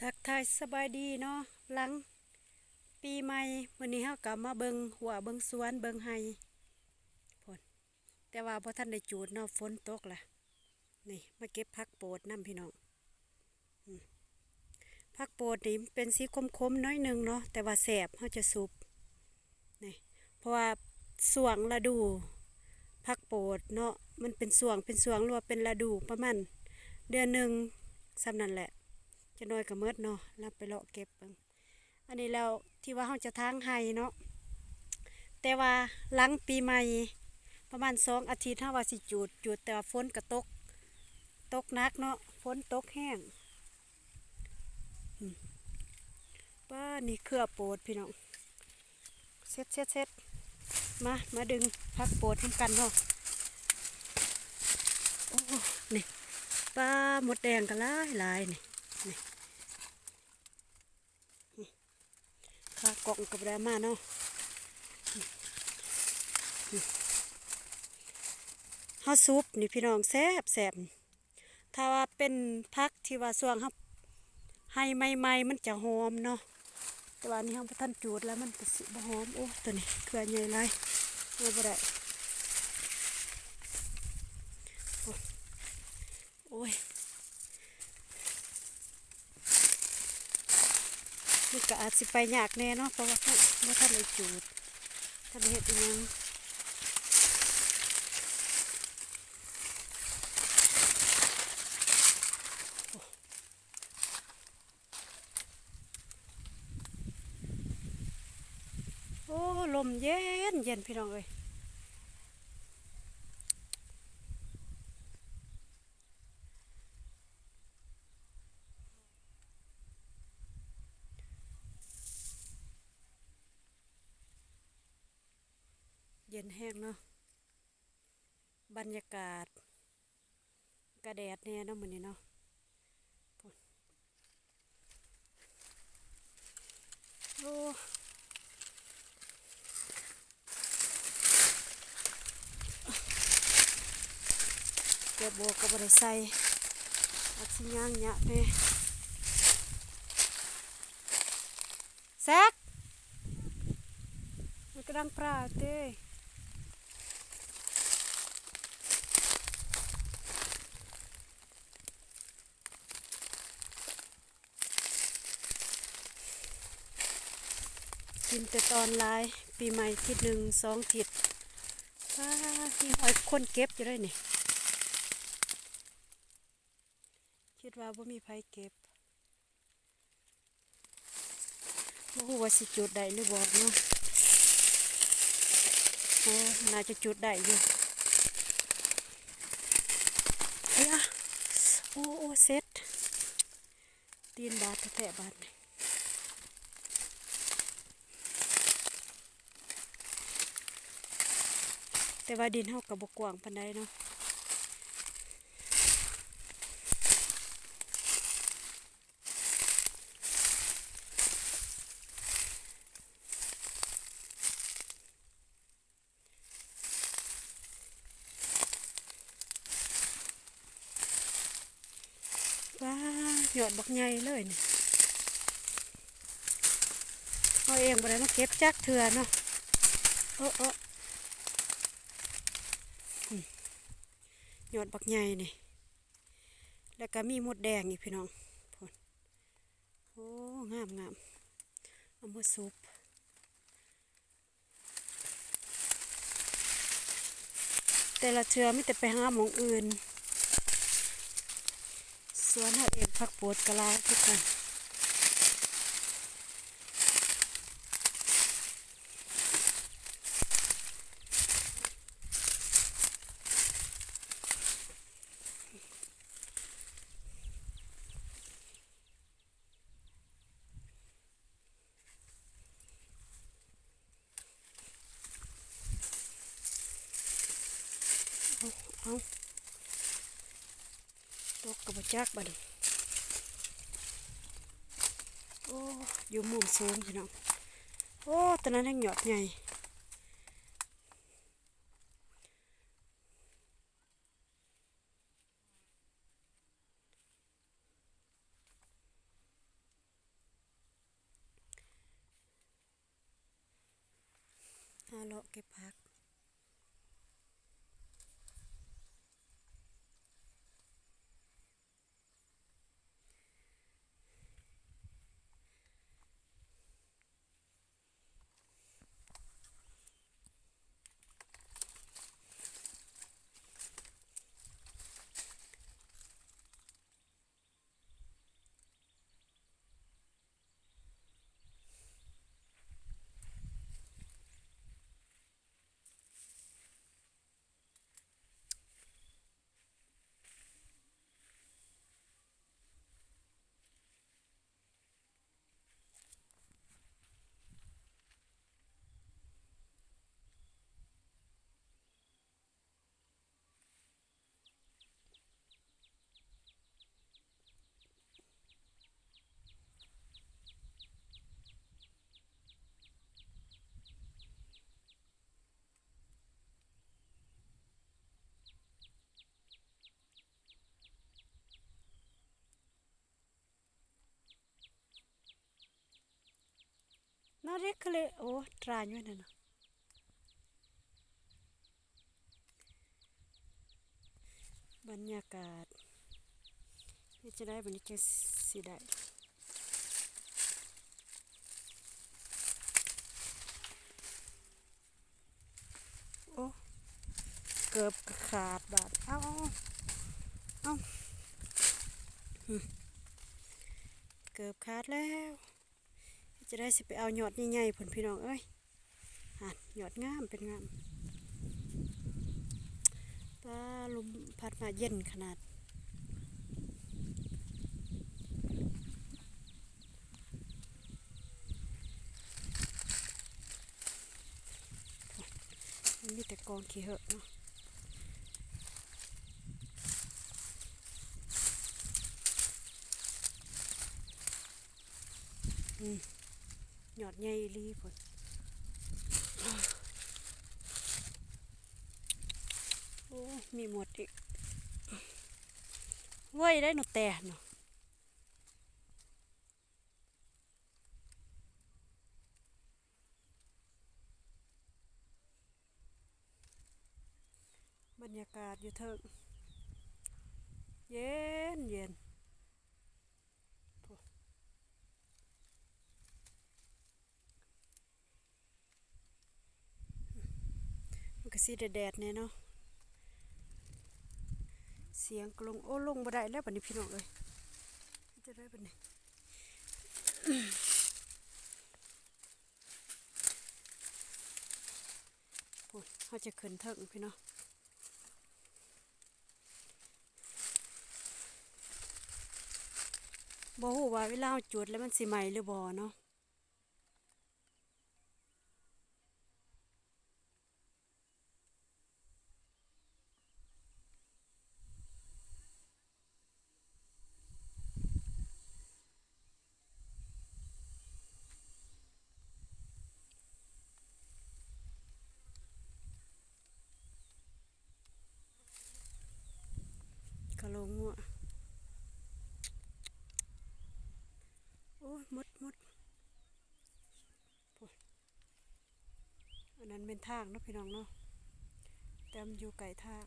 ທັກທາຍສະບາຍດີເນາະ ຫຼັງປີໃໝ່ ມື້ນີ້ເຮົາກໍມາເບິ່ງຮົ້ວເບິ່ງສວນເບິ່ງໄຮ່ພຸ້ນ ແຕ່ວ່າບໍ່ທັນໄດ້ຈູດເນາະ ຝົນຕົກລະ. ນີ້ມາເກັບຜັກໂປດນຳພີ່ນ້ອງ. ອືມ ຜັກໂປດນີ້ເປັນສີຂົມໆໜ້ອຍໜຶ່ງເນາະ ແຕ່ວ່າແຊບ ເຮົາຈະຊຸບ. ນີ້ ເພາະວ່າຊ່ວງລະດູຜັກໂປດເນາະ ມັນເປັນຊ່ວງເປັນຊ່ວງ ຫຼືວ່າເປັນລະດູ ປະມານເດືອນໜຶ່ງ ສ່ຳນັ້ນແຫຼະ ຈັກໜ້ອຍກໍໝົດເນາະ. ລະໄປເລາະເກັບເບິ່ງ ອັນນີ້ແລ້ວທີ່ວ່າເຮົາຈະຖາງໄຮ່ເນາະ ແຕ່ວ່າຫຼັງປີໃໝ່ປະມານສອງອາທິດ ເຮົາວ່າຊິຈູດ ຈູດ ແຕ່ວ່າຝົນກໍຕົກ ຕົກໜັກເນາະ ຝົນຕົກແຮງ. ອືມ ປ້າ ນີ້ເຄືອໂປດພີ່ນ້ອງ ເຊັດໆໆ ມາ ມາດຶງຜັກໂປດນຳກັນເນາະ. ໂອ້ ນີ້ ປ້າ ມົດແດງກໍຫຼາຍໆ ນີ້ ນີ້ ນີ້ ຂາກ້ອງກໍບໍ່ໄດ້ເອົາມາເນາະ. ນີ້ ນີ້ ເຮົາຊຸບນີ້ພີ່ນ້ອງ ແຊບໆ. ຖ້າວ່າເປັນຜັກທີ່ວ່າຊ່ວງເຮົາໄຮ່ໃໝ່ໆ ມັນຈະຫອມເນາະ ແຕ່ວ່າອັນນີ້ເຮົາບໍ່ທັນຈູດແລ້ວ ມັນກໍຊິບໍ່ຫອມ. ໂອ້ ຕົວນີ້ເຄືອໃຫຍ່ຫຼາຍ ເອົາບໍ່ໄດ້. ໂອ້ ໂອ້ຍ ມັນກໍອາດຊິໄປຍາກແດ່ເນາະ ເພາະວ່າເຮົາບໍ່ທັນໄດ້ຈູດ ທັນໄດ້ເຮັດອີ່ຫຍັງ. ໂອ້ ລົມເຢັນໆ ພີ່ນ້ອງເອີຍ. ເຢັນແຮງເນາະ ບັນຍາກາດກະແດດແດ່ເນາະມື້ນີ້ເນາະ. ໂອ້ ເກືອບບໍ່ກໍບໍ່ໄດ້ໃສ່ ອາດຊິຍ່າງຍາກແດ່. ແຊກ ມັນກະດັງປາເຕ. ກິນແຕ່ຕອນຫຼາຍ ປີໃໝ່ທິດໜຶ່ງສອງທິດ. ປາ ມີຮອຍຄົນເກັບຢູ່ເດ້ນີ້ ຄິດວ່າບໍ່ມີໃຜເກັບ. ບໍ່ຮູ້ວ່າຊິຈູດໄດ້ຫຼືບໍ່ເນາະ. ໂອ້ ໜ້າຈະຈູດໄດ້ຢູ່. ເອີຍ ໂອ້ ໂອ້ ເຊັດ ຕີນບາດແທ້ໆ ບາດນີ້. ແຕ່ວ່າດິນເຮົາກໍບໍ່ກວ້າງປານໃດເນາະ. ວ້າ ຍອດບັກໃຫຍ່ເລີຍນີ້ ເຮົາເອງບໍ່ໄດ້ມາເກັບຈັກເທື່ອເນາະ. ໂອ້ ໂອ້ ອືມ ຍອດບັກໃຫຍ່ນີ້ ແລ້ວກໍມີມົດແດງອີກ ພີ່ນ້ອງ ພຸ້ນ. ໂອ້ ງາມໆ ເອົາມາສຸບ. ແຕ່ລະເທື່ອມີແຕ່ໄປຫາໝ່ອງອື່ນ. ສວນເຮົາເອງ ຜັກໂປດກໍຫຼາຍຄືກັນ. ເອົາ ເອົາ ຕົກກໍບໍ່ຈັກບັດນີ້. ໂອ້ ຢູ່ມຸມສູງ ພີ່ນ້ອງ. ໂອ້ ຕອນນັ້ນຍັງຍອດໃຫຍ່. ໂ ລາະເກັບຜັກ. ໜ້າເດັກກະເລ ໂອ້ ຕາຍຢູ່ນັ້ນນະ. ບັນຍາກາດ ເຮັດຈັ່ງໃດບັດນີ້ຈຶ່ງຊິໄດ້? ໂອ້ ເກີບກະຂາດບາດ. ເອົາ ເອົາ ເອົາ ເກີບຂາດແລ້ວ. ຈະໄດ້ຊິໄປເອົາຍອດໃຫຍ່ໆພຸ້ນພີ່ນ້ອງເອີຍ. ຫັ້ນ ຍອດງາມເປັນງາມ. ປາ ລົມພັດມາເຢັນຂະໜາດ. ມັນມີແຕ່ກອງຂີ້ເຫືອເນາະ. ອືມ ຍອດໃຫຍ່ອີ່ຫຼີພຸ້ນ. ໂອ້ ມີໝົດອີກ. ເວີ້ຍ ໄດ້ໜົກແຕ່ຫັ້ນເນາະ. ບັນຍາກາດຢູ່ເທິງ ເຢັນໆ. ໂອ້ ມັນກະຊິແດດໆແດ່ເນາະ. ສຽງກະລົງ ໂອ້ ລົງບໍ່ໄດ້ແລ້ວບັດນີ້ພີ່ນ້ອງເອີຍ. ຈະໄດ້ບັດນີ້. ພຸ້ນ ເຮົາຈະຂຶ້ນເທິງພີ່ນ້ອງ. ບໍ່ຮູ້ວ່າເວລາເຮົາຈູດແລ້ວມັນຊິໄໝ້ຫຼືບໍ່ເນາະ. ກະໂຫຼງົວ ໂອ້ຍ ໝົດ ໝົດ. ພຸ້ນ ອັນນັ້ນແມ່ນທາງເນາະພີ່ນ້ອງເນາະ ແຕ່ມັນຢູ່ໃກ້ທາງ.